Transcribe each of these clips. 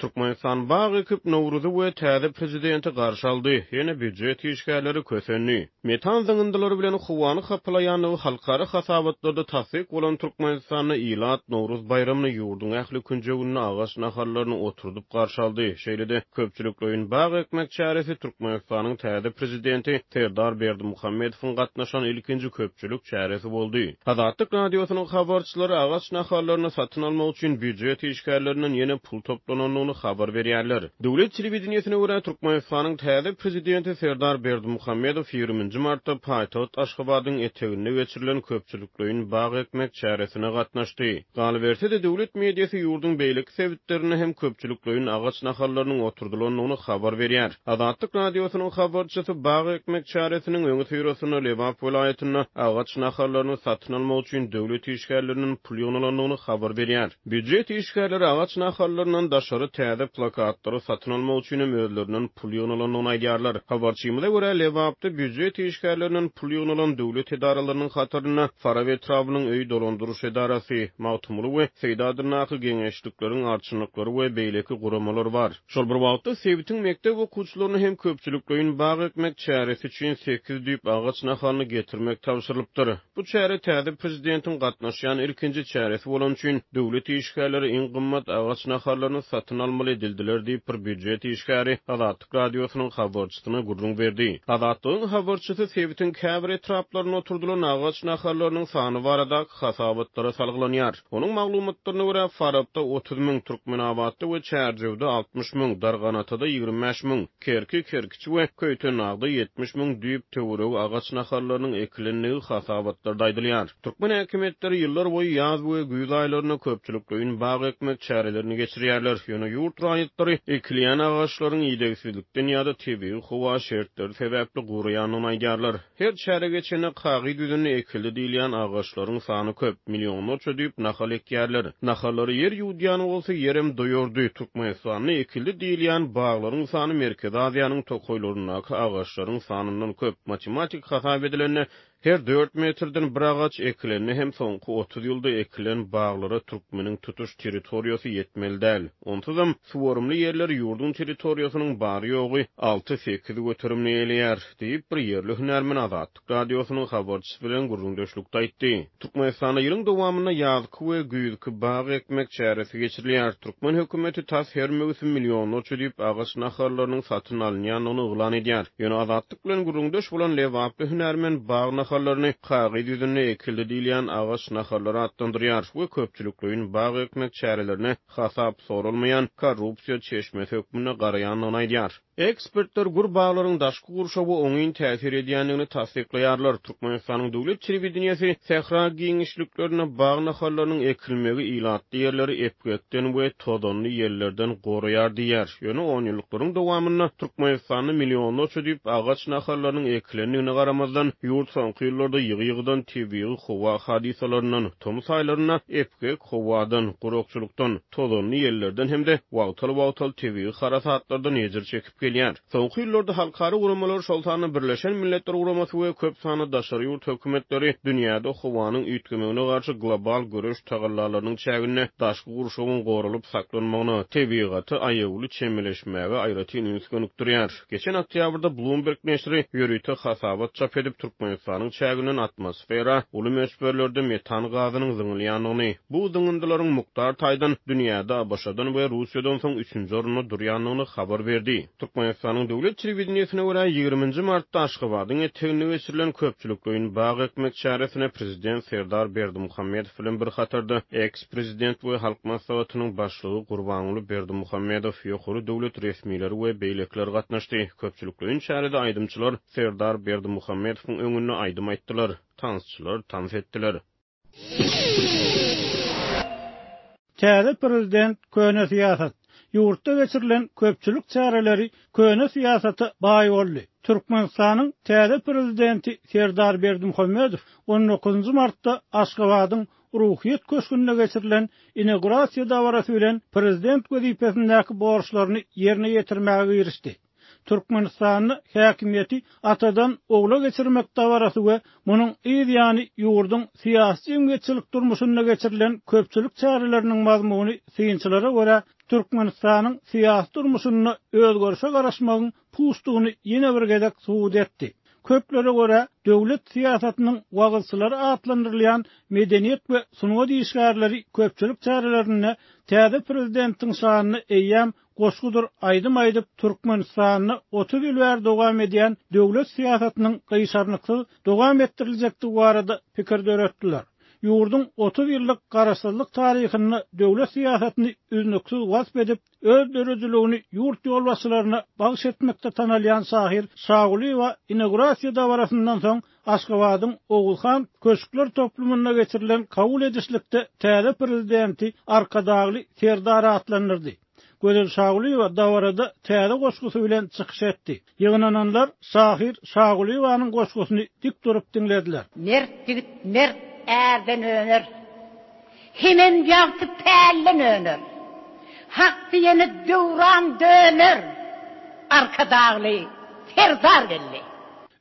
Türkmenistan bag ekip, Nowruzy we täze prezidenti garşy aldy, ýene býujet işgärleri kösendi. Metan zyňyndylary bilen howany hapalaýandygy halkara hasabatlarda tassyk bolan Türkmenistanda ilat Nowruz baýramyny ýurduň ähli künjeginde agaç nahallaryny oturdyp garşy aldy. Şeýle-de, köpçülikleýin bag ekmek çäresi Türkmenistanyň täze prezidenti Serdar Berdimuhamedowyň gatnaşan ilkinji köpçülik çäresi boldy. Azatlyk Radiosynyň habarçylary agaç nahallaryny satyn almak üçin býujet işgärlerinden ýene pul toplanandygyny habar berýärler. Döwlet telewideniýesine görä, Türkmenistanyň täze prezidenti Serdar Berdimuhamedow ýigriminji martda paýtagt Aşgabadyň eteginde geçirilen köpçülikleýin bag ekmek çäresine gatnaşdy. Galyberse-de, döwlet mediasy ýurduň beýleki sebitlerinde hem köpçülikleýin agaç nahallarynyň oturdylandygyny habar berýär. Azatlyk Radiosynyň habarçysy bag ekmek çäresiniň öňüsyrasynda Lebap welaýatynda agaç nahallaryny satyn almak üçin döwlet işgärlerinden pul ýygnalandygyny habar berýär. Býujet işgärleri agaç nahallaryndan daşary täze plakatlary satyn almak üçin hem özlerinden pul ýygnalandygyny aýdýarlar. Habarçymyza görä, Lebapda býujet işgärlerinden pul ýygnalan döwlet edaralarynyň hatarynda Farap etrabynyň öý dolandyryş edarasy, Magtymguly we Seýdi adyndaky geňeşlikleriň arçynlyklary we beýleki guramalar bar. Şol bir wagtda, sebitiň mekdep okuwçylaryna hem köpçülikleýin bag ekmek çäresi üçin sekiz düýp agaç nahalyny getirmek tabşyrylypdyr. Bu çäre täze prezidentiň gatnaşýan ilkinji çäresi bolany üçin, döwlet işgärleri iň gymmat agaç nahallaryny satyn almaly edildiler diýip, bir býujet işgäri Azatlyk Radiosynyň habarçysyna gürrüň berdi. Azatlygyň habarçysy sebitiň käbir etraplarynda oturdylan agaç nahallarynyň sany baradaky hasabatlara salgylanýar. Onuň maglumatlaryna görä, Farapda 30 müň, Türkmenabatda we Çärjewde 60 müň, Darganatada 25 müň, Kerki, Kerkiçi we Köýtendagda 70 müň düýp töweregi agaç nahallarynyň ekilendigi hasabatlarda aýdylýar. Türkmen häkimiýetleri ýyllar boýy ýaz we güýz aýlarynda köpçülikleýin bag ekmek çärelerini geçirýärler. Ýöne ýurt raýatlary ekilýän agaçlaryň idegsizlikden ýa-da tebigy howa şertleri sebäpli guraýandygyny aýdýarlar. Her çäre geçende kagyz ýüzünde ekildi diýilýän agaçlaryň sany köp, millionlarça düýp nahal ekýärler. Nahallary ýer ýuwudýan bolsa, ýerem doýardy. Türkmenistanda ekildi diýilýän baglaryň sany Merkezi Aziýanyň tokaýlaryndaky agaçlaryň sanyndan köp. Matematik hasap edilende, her dört metrden bir agaç ekilende hem soňky 30 ýylda ekilen baglara türkmeniň tutuş territoriýasy ýetmeli däl. Onsuzam, suwarymly ýerler ýurduň territoriýasynyň bary-ýogy alty-sekiz göterimini eýeleýär. Diýip, bir ýerli hünärmen Azatlyk Radiosynyň habarçysy bilen gürrüňdeşlikde aýtdy. Türkmenistanda ýylyň dowamynda ýazky we güýzki bag ekmek çäresi geçirilýär. Türkmen hökümeti tas her möwsüm millionlarça düýp agaç nahallarynyň satyn alynýandygyny yglan edýär. Ýöne Azatlyk bilen gürrüňdeş bolan lebaply hünärmen bag nahallaryny kagyz ýüzünde ekildi diýilýän agaç nahallary atlandyrýar we köpçülikleýin bag ekmek çärelerine hasap soralmaýan korrupsiýa çeşmesi hökmünde garaýandygyny aýdýar. Ekspertler gür baglaryň daşky gurşawa oňyn täsir edýändigini tassyklaýarlar. Türkmenistanyň döwlet telewideniýesi sähra giňişliklerinde bag nahallarynyň ekilmegi ilatly ýerleri epgekden we tozanly ýellerden goraýar diýýär. Ýöne onýyllyklaryň dowamynda Türkmenistanda millionlarça düýp agaç nahallarynyň ekilendigine garamazdan, ýurt soňky ýyllarda ýygy-ýygydan tebigy howa hadysalaryndan, tomus aýlarynda epgek howadan, gurakçylykdan, tozanly ýellerden hem-de wagtal-wagtal tebigy harasatlardan ejir çekip gelýär. Soňky ýyllarda halkara guramalar, şol sanda Birleşen Milletler Guramasy we köp sanly daşary ýurt hökümetleri dünýäde howanyň üýtgemegine garşy global göreş tagallalarynyň çäginde daşky gurşawyň goralyp saklanmagyna, tebigata aýawly çemeleşmäge aýratyn üns gönükdirýär. Geçen oktýabrda Bloomberg neşiri ýörite hasabat çap edip, Türkmenistanyň çäginden atmosfera uly möçberlerde metan gazynyň zyňylýandygyny, bu zyňyndylaryň mukdar taýdan dünýäde ABŞ-dan we Russiýadan soň üçünji orunda durýandygyny habar berdi. Türkmenistanyň döwlet telewideniýesine görä, ýigriminji martda Aşgabadyň eteginde geçirilen köpçülikleýin bag ekmek çäresine prezident Serdar Berdimuhamedow bilen bir hatarda Prezident we Halk Maslahatynyň Başlygy Gurbanguly Berdimuhamedow, ýokary döwlet resmileri we beýlekiler gatnaşdy. Köpçülikleýin çärede aýdymçylar Serdar Berdimuhamedowyň öňünde aýdym aýtdylar, tansçylar tans etdiler. Täze prezident, köne syýasat. Ýurtda geçirilen köpçülik çäreleri köne syýasata baý boldy. Türkmenistanyň täze prezidenti Serdar Berdimuhamedow on dokuzynjy martda Aşgabadyň Ruhyýet köşgünde geçirilen inaugurasiýa dabarasy bilen prezident wezipesindäki borçlaryny ýerine ýetirmäge girişdi. Türkmenistanda häkimiýeti atadan ogla geçirmek dabarasy we munuň yz ýany ýurduň syýasy-jemgyýetçilik durmuşynda geçirilen köpçülik çäreleriniň mazmuny synçylara görä. Türkmenistanyň syýasy durmuşynda özgerişe garaşmagyň puçdugyny ýene bir gezek subut etdi. Köplere görä, döwlet syýasatynyň wagyzçylary atlandyrylýan medeniýet we sungat işgärleri köpçülik çärelerinde täze prezidentiň şanyna eýýäm goşgudyr aýdym aýdyp, Türkmenistanda 30 ýyl bäri dowam edýän döwlet syýasatynyň gyşarnyksyz dowam etdiriljekdigi barada pikir döretdiler. Ýurduň 30 ýyllyk garaşsyzlyk taryhynda döwlet syýasatyny üznüksiz wasp edip, öz döredijiligini ýurt ýolbaşçylaryna bagyş etmekde tanalýan şahyr Şagulyýewa inaugurasiýa dabarasyndan soň Aşgabadyň Oguzhan köşkler toplumynda geçirilen kabul edişlikde täze Prezidenti Arkadagly Serdar atlandyrdy. Gözel Şagulyýewa dabarada täze goşgusy bilen çykyş etdi. Ýygnananlar şahyr Şagulyýewanyň goşgusyny dik durup diňlediler. Mert ýigit mert ärden öner. Hemem ýagty pälden öner. Hak diýene döwran döner. Arkadagly Serdar geldi.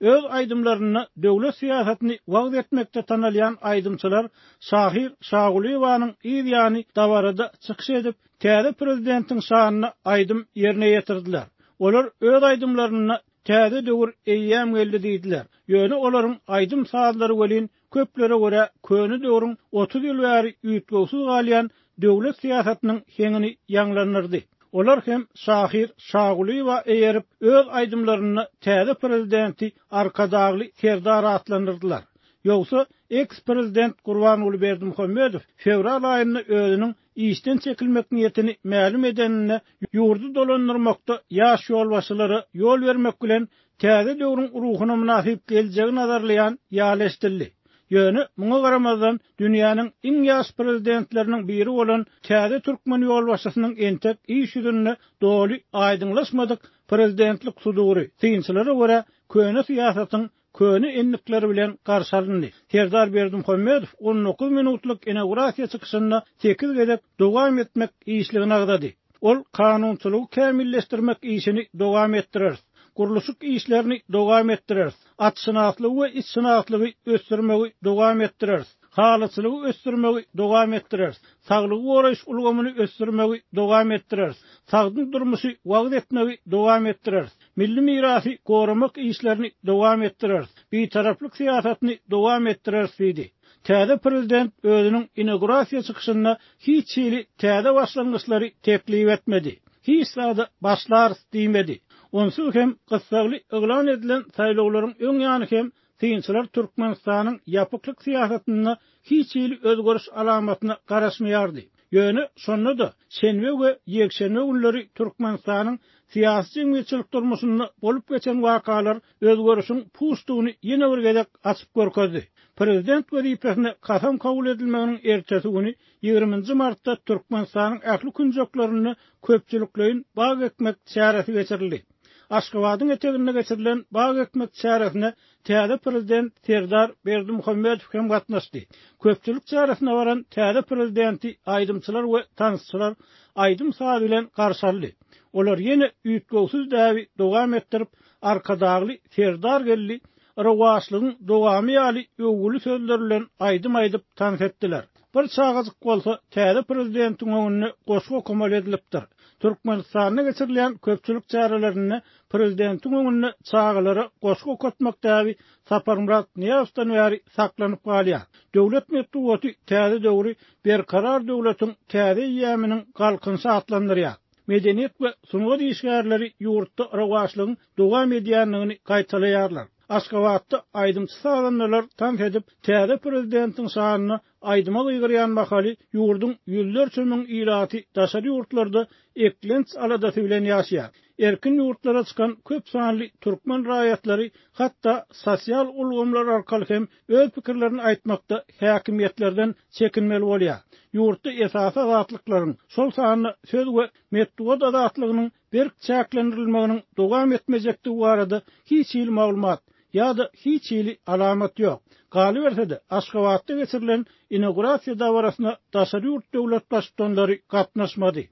Öz aýdymlarynda döwlet syýasatyny wagyz etmekde tanalýan aýdymçylar şahyr Şagulyýewanyň yz ýany dabarada çykyş edip, täze prezidentiň şanyna aýdym ýerine ýetirdiler. Olar öz aýdymlarynda täze döwür eýýäm geldi diýdiler. Ýöne olaryň aýdym-sazlary welin köplere görä köne döwrüň 30 ýyl bäri üýtgewsiz galýan döwlet syýasatynyň heňini ýaňlandyrdy. Olar hem şahyr Şagulyýewa eýerip, öz aýdymlarynda täze prezidenti Arkadagly Serdar atlandyrdylar. Ýogsa, eks-prezident Gurbanguly Berdimuhamedow fewral aýynda özüniň işden çekilmek niýetini mälim edeninde ýurdy dolandyrmakda ýaş ýolbaşçylara ýol bermek bilen täze döwrüň ruhuna mynasyp geljegi nazarlaýan ýaly eşidildi. Ýöne, muňa garamazdan, dünýäniň iň ýaş prezidentleriniň biri bolan täze türkmen ýolbaşçysynyň entek iş ýüzünde doly aýdyňlaşmadyk prezidentlik sudury, synçylara görä, köne syýasatyň köne endikleri bilen garşy alyndy. Serdar Berdimuhamedow 19 minutlyk inaugurasiýa çykyşynda sekiz gezek dowam etmek işligini agzady. Ol kanunçylygy kämilleşdirmek işini dowam etdireris. Gurluşyk işlerini dowam etdireris. Atşynaslygy we itşynaslygy ösdürmegi dowam etdireris. Halyçylygy ösdürmegi dowam etdireris. Saglygy goraýyş ulgamyny ösdürmegi dowam etdireris. Sagdyn durmuşy wagyz etmegi dowam etdireris. Milli mirasy goramak işlerini dowam etdireris. Bitaraplyk syýasatyny dowam etdireris diýdi. Täze prezident özüniň inaugurasiýa çykyşynda hiç hili täze başlangyçlary teklip etmedi. Hiç zada başlarys diýmedi. Onsuz hem gyssagly yglan edilen saýlawlaryň öň ýany hem synçylar Türkmenistanyň ýapyklyk syýasatynda hiç hili özgeriş alamatyna garaşmaýardy. Ýöne şonda-da şenbe we ýekşenbe günleri Türkmenistanyň syýasy-jemgyýetçilik durmuşynda bolup geçen wakalar özgerişiň puçdugyny ýene bir gezek açyp görkezdi. Prezident wezipesine kasam kabul edilmeginiň ertesi güni, ýigriminji martda Türkmenistanyň ähli künjeklerinde köpçülikleýin bag ekmek çäresi geçirildi. Aşgabadyň eteginde geçirilen bag ekmek çäresine täze prezident Serdar Berdimuhamedow hem gatnaşdy. Köpçülik çäresine baran täze prezidenti aýdymçylar we tansçylar aýdym-saz bilen garşy aldy. Olar ýene üýtgewsiz däbi dowam etdirip, Arkadagly Serdar geldi, rowaçlygyň dowamy ýaly öwgüli sözler bilen aýdym aýdyp tans etdiler. Bir çagajyk bolsa täze prezidentiň öňünde goşgy okamaly edilipdir. Türkmenistanda geçirilýän köpçülik çärelerinde prezidentiň öňünde çagalara goşgy okatmak däbi Saparmyrat Nyýazowdan bäri saklanyp galýar. Döwlet metbugaty täze döwri Berkarar döwletiň täze eýýamynyň Galkynyşy atlandyrýar. Medeniýet we sungat işgärleri ýurtda rowaçlygyň dowam edýändigini gaýtalaýarlar. Aşgabatda aýdymçy-sazandalar tans edip, täze prezidentiň şanyna aýdyma gygyrýan mahaly ýurduň ýüzlerçe müň ilaty daşary ýurtlarda eklenç aladasy bilen ýaşaýar. Erkin ýurtlara çykan köp sanly türkmen raýatlary hatda sosial ulgamlar arkaly hem öz pikirlerini aýtmakda häkimiýetlerden çekinmeli bolýar. Ýurtda esasy azatlyklaryň, şol sanda söz we metbugat azatlygynyň berk çäklendirilmeginiň dowam etmejekdigi barada hiç hili maglumat ýa-da hiç hili alamat ýok. Galyberse-de, Aşgabatda geçirilen inaugurasiýa dabarasyna daşary ýurt döwlet baştutanlary gatnaşmady.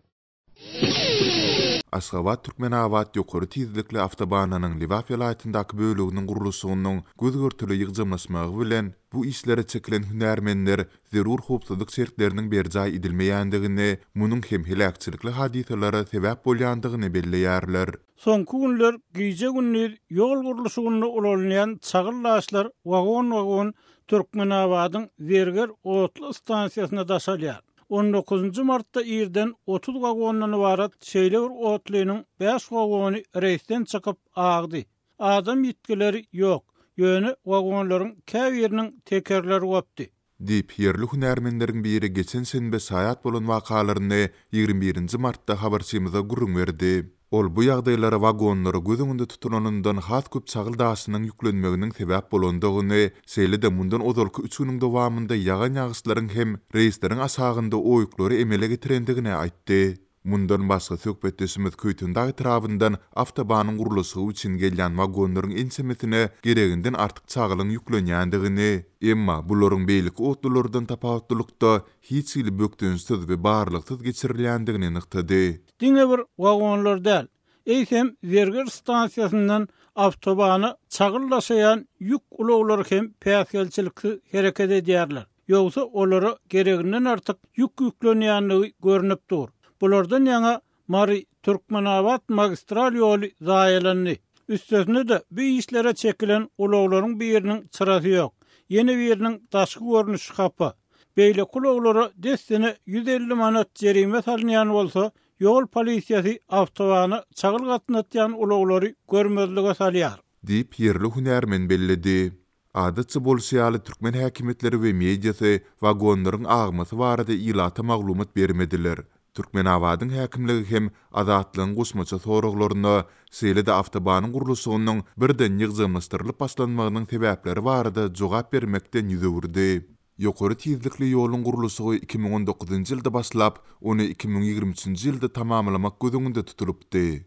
Aşgabat-Türkmenabat ýokary tizlikli awtobanynyň Lebap welaýatyndaky böleginiň gurluşygynyň göz-görtele ýygjamlaşmagy bilen, bu işlere çekilen hünärmenler zerur howpsuzlyk şertleriniň berjaý edilmeýändigini, munuň hem heläkçilikli hadysalara sebäp bolýandygyny belleýärler. Soňky günler gije-gündiz ýol gurluşygynda ulanylýan çagyl daşlar wagon-wagon Türkmenabadyň Zerger otly stansiýasyna daşalýar. On dokuzynjy martda irden 30 wagondan ybarat şeýle bir otlynyň bäş wagony reýsden çykyp, agdy. Adam ýitgileri ýok, ýöne wagonlaryň käbiriniň tekerleri gopdy. Diýip, ýerli hünärmenleriň biri geçen şenbe şaýat bolan wakalaryny 21 nji martda habarçymyza gürrüň berdi. Ol bu ýagdaýlara wagonlara göz öňünde tutulanyndan has köp çagyl daşynyň ýüklenmeginiň sebäp bolandygyny, şeýle-de mundan ozalky üç günüň dowamynda ýagan ýagyşlaryň hem reýsleriň aşagynda oýuklary emele getirendigini aýtdy. Mundan başga, söhbetdeşimiz Köýtendag etrabyndan awtobanyň gurluşygy üçin gelýän wagonlaryň ençemesine gereginden artyk çagylyň ýüklenýändigini, emma bularyň beýleki otlulardan tapawutlylykda hiç hili bökdençsiz we barlagsyz geçirilýändigini nygtady. Diňe bir wagonlar däl, eýsem Zerger stansiýasyndan awtobana çagyl daşaýan ýük ulaglary hem päsgelçiliksiz hereket edýärler. Ýogsa olara gereginden artyk ýük ýüklenýändigi görnüp dur. Bulardan ýaňa Mary, Türkmenabat magistral ýoly zaýalandy. Üstesine-de bu işlere çekilen ulaglaryň biriniň çyrasy ýok, ýene biriniň daşky görnüşi hapa. Beýleki ulaglara dessine 150 manat jerime salynýan bolsa, ýol polisiýasy awtobana çagyl gatnatýan ulaglary görmezlige salýar. Diýip, ýerli hünärmen belledi. Adatça bolşy ýaly, türkmen häkimiýetleri we mediasy wagonlaryň agmasy barada ilata maglumat bermediler. Türkmenabadyň häkimligi hem Azatlygyň goşmaça soraglaryna, şeýle-de awtobanyň gurluşygynyň birden ýygjamlaşdyrylyp başlanmagynyň sebäpleri barada jogap bermekden ýüz öwürdi. Ýokary tizlikli ýoluň gurluşygy 2019-njy ýylda başlap, ony 2023-nji ýylda tamamlamak göz öňünde tutulypdy.